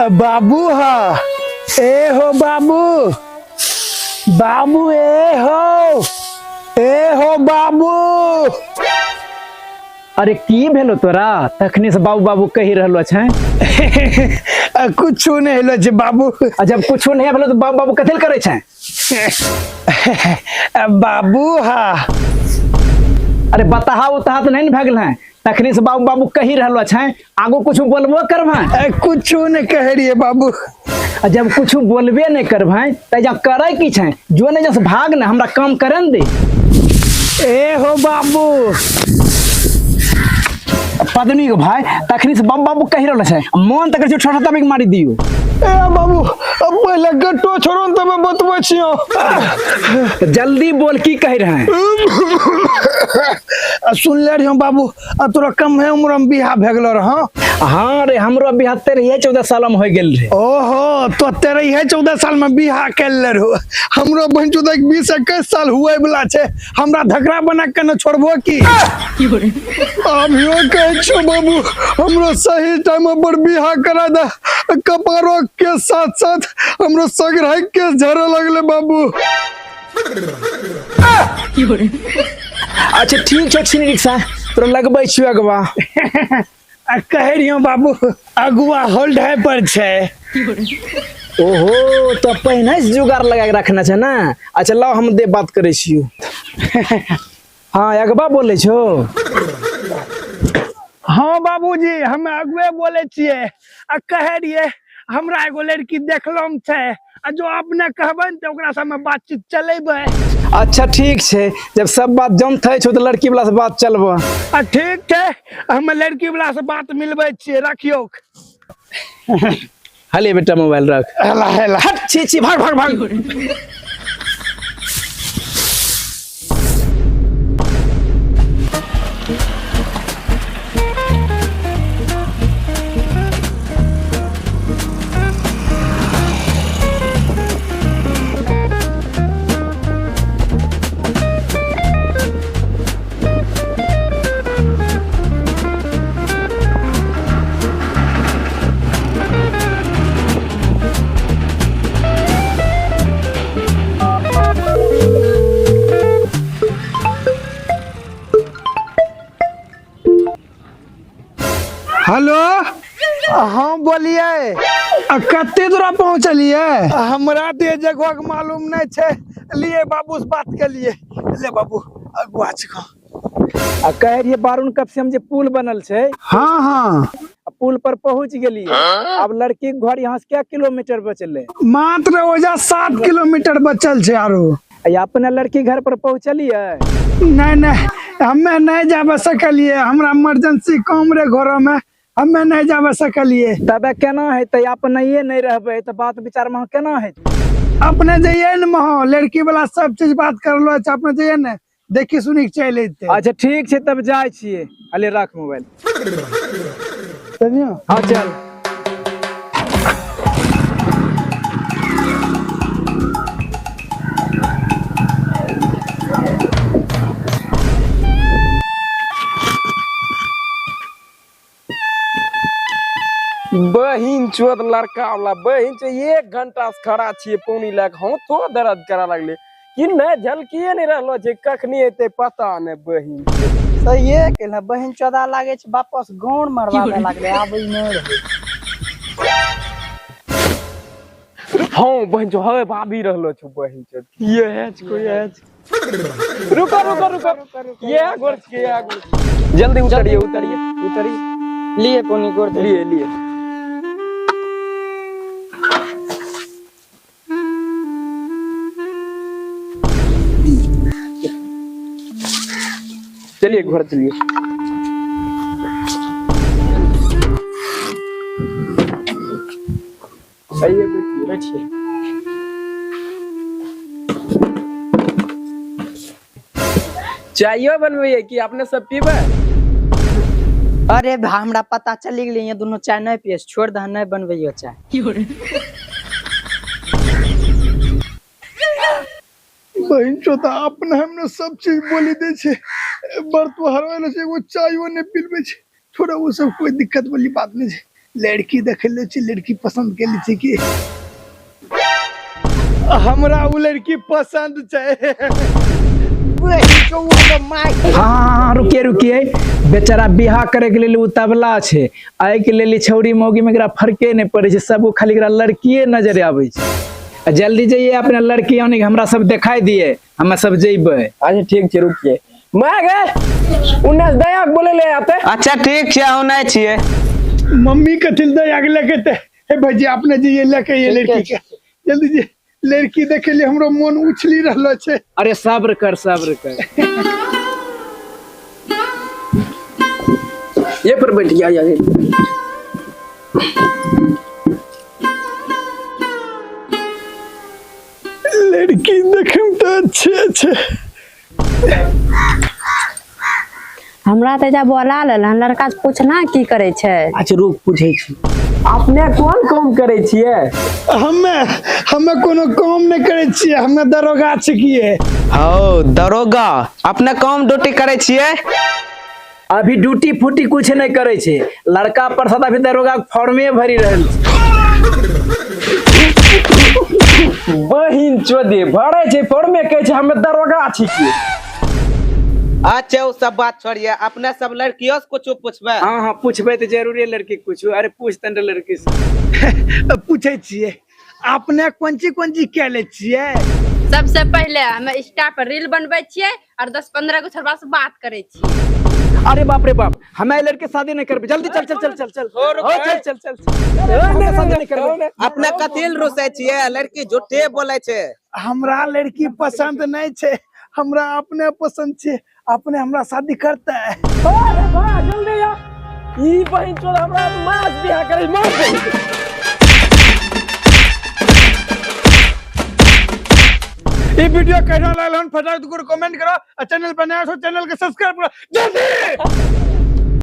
बाबू हा, ए हो बाबू, बाबू ए हो, ए हो बाबू। अरे की भेलो तोरा, तखने से बाबू बाबू कहि रहलो छै? कुछो नहीं हेलो छै बाबू। आ जब कुछो नहीं भेलो तो बाबू बाबू कथी करे छै? बाबू हा। अरे बताहा उताहा तो नहीं ने भए गेल है, तखने से बाबू बाबू कहि रहलो छै, आगू कुछ बोलबो करबे? कुछो नहीं कह रहिए बाबू। आ जब कुछ बोलबे नहीं करबे त जा करे की छै? जो नहीं जस भाग ने, हमरा काम करे ने दे। ए हो बाबू। पत्नी के भाई तखनी से बाबू बाबू कहि रहल छै, मन तक छै छोटा तबिक मारि दियो। ए बाबू, अब पहले गट्टो छोड़ो न तब बतबै छियो। जल्दी बोल की कहि रहे हैं? आ सुन ले रहियो बाबू, आ तोरा कम है उम्र में बियाह भए गेलो रह? हाँ रे, हमरो बियाह 13-14 साल में हो गेल रे। ओहो, तो 13-14 साल में बियाह कर ले रहो। हमरो बहन चौदह के 20-21 साल हुए वाला छै, हमरा धकरा बना के न छोड़बो की? अभियो कहै छो बाबू, हमरो सही टाइम पर बियाह करा दे। कपारो के साथ साथ हमरो सगराई के झरे लगले बाबू। अच्छा ठीक छौ, छिनी रिक्शा तोरा लगबै छियौ अगवा। आ कह रहियो बाबू, अगुआ होल्ड है पर छै। ओहो, तो पहिने से जुगाड़ लगा के रखना छै ना। अच्छा लाओ हम दे बात करै छियौ। हाँ अगवा बोलै छौ? हाँ बाबूजी, हम अगुए बोलै छियै। आ कह रहियै हमरा एगो लड़की देखलम छै, आ जो अपने कहबै ने तऽ ओकरा से हम बातचीत चलेबै। अच्छा ठीक छै, जब सब बात जनते छौ तऽ लड़की वाला से बात चलबो। आ ठीक छै, हम लड़की वाला से बात मिलबै छियै, रखियौ। हले बेटा मोबाइल रख। हेला हेला। हट, छी छी, भाग भाग भाग। हेलो, हाँ बोलिए। आ कते दूरा पहुँचलिए? हमरा तो ये जगह के मालूम नहीं छे। लिए बाबू से बात के लिए। ले बाबू अगुआ छको। आ कह रहिए बारून कब से हम जे पुल बनल छे। हाँ हाँ। आ पुल पर पहुंच गेलिए। अब लड़की के घर यहाँ से क्या किलोमीटर बचले? मात्र ओजा 7 किलोमीटर बचल छे आरो। आ अपना लड़की घर पर पहुंचलिए? नहीं नहीं, हमें नहीं जाबे सकलिए, हमरा इमरजेंसी काम रे घर में, हमें नहीं जाबे सकलिए। तबे केना हेतै, अपनैये नहीं रहबै तऽ बात विचार में केना हेतै? अपने जइए ने महो, लड़की वाला सब चीज बात करलो छै, अपने जइए ने देखी सुनी के चलि अयतै। अच्छा ठीक छै, तब जाइ छियै। अले राख मोबाइल। चलियो? हाँ चल। बहिन चोद लड़का वाला बहिन चोद 1 घंटा से खड़ा छियै पौनी लए के, हाथो दर्द करा लगले कि नहीं, झलकिए नहीं रहलो छै, कखनी एते पता नहीं। बहिन सहिए केलह बहिन चोदा लागे छै वापस गौर मरवाबे लागले, आबै नहीं रहे। हाँ बहिन चोद, हे भाभी रहलो छौ बहिन चोद। ये है छको, ये है छको। रुको रुको रुको, ये गोर छियै, ये गोर छियै। जल्दी उतरिए उतरिए उतरिए। लिए कोनी गोर दे। लिए लिए। चलिए घर चलिए। आइए बैठिए बैठिए। चाइयो बनबैए कि अपने सब पीबै? अरे भा, हमरा पता चलि गेलै ये दुनू चाय नहीं पिए, छोड़ दह, नहीं बनबैयो चाय। बहिन चोता अपने हमने सब चीज बोली दे छे, बर्त हरवाले छे, वो चायो नहीं पिलबे छे। छोड़ा वो सब कोई दिक्कत वाली बात नहीं छे, लड़की देखे ले छी, लड़की पसंद के छी की? हमरा उ लड़की पसंद छै। हाँ, रुकिए रुकिए, बेचारा बियाह करे के लेल उतावला छै, एहि के लेल छौरी मौगी में एकरा फर्के नहीं पड़े छै, सब खाली एकरा लड़किए नजर आबै छै। जल्दी जाइए अपना लड़की आने हमरा सब दिखाई दिए, हम सब जेबै। अच्छा ठीक छै, रुकिए माय गे, उन्नैस दया के बोले ले आते। अच्छा ठीक छै, हम नहीं छियै। मम्मी कथिल दया के लेके ते हे भैया अपने जाइए लेके ये लड़की के, जल्दी जी लड़की देखे लिए हमरो मन उछली रहलो छै। अरे सब्र कर सब्र कर। ये पर बैठ गया यार। लड़की देखे में तो अच्छे अच्छे। हमरा तऽ एजा बोला लेल लड़का से पूछना की करे छै। अच्छा रुक पूछे छी, अपने कोन काम करे छियै? हमे हमे कोनो काम नहीं करे छियै, हमे दरोगा छियै। हो दरोगा, अपने काम ड्यूटी करे छियै? अभी ड्यूटी फूटी कुछ नहीं करे छै लड़का प्रसाद, अभी दरोगा के फॉर्मे भरी रहल छै। बहिन चोदे भरे छै फॉर्मे, कहै छै हमे दरोगा छियै। अच्छा वो सब बात छोड़िए, अपने सब लड़कियों से कुछ पूछबे? हाँ हाँ पूछबे तो जरूरी है लड़की कुछ। अरे पूछ तन लड़की से। पूछे छियै अपने कोन चीज कोन चीज के ले छियै? सबसे पहले हम इंस्टा पर रील बनबै छियै और 10-15 गो छोड़बा से बात करै छियै। अरे बाप रे बाप, हमें लड़के शादी नहीं करबे, जल्दी चल चल चल चल चल चल चल चल, शादी नहीं करबे। अपने कथिल रुसै छियै? लड़की झूठे बोलै छै। हमरा लड़की पसंद नहीं छै, हमरा अपने पसंद छै, अपने हमरा शादी करते। अरे बा जल्दी आ, ई बहिन चोद हमरा मास बियाह करे मास। ई वीडियो कैसा लागल हन फटाफट कमेंट करो और चैनल पर नया हो चैनल के सब्सक्राइब करो जल्दी।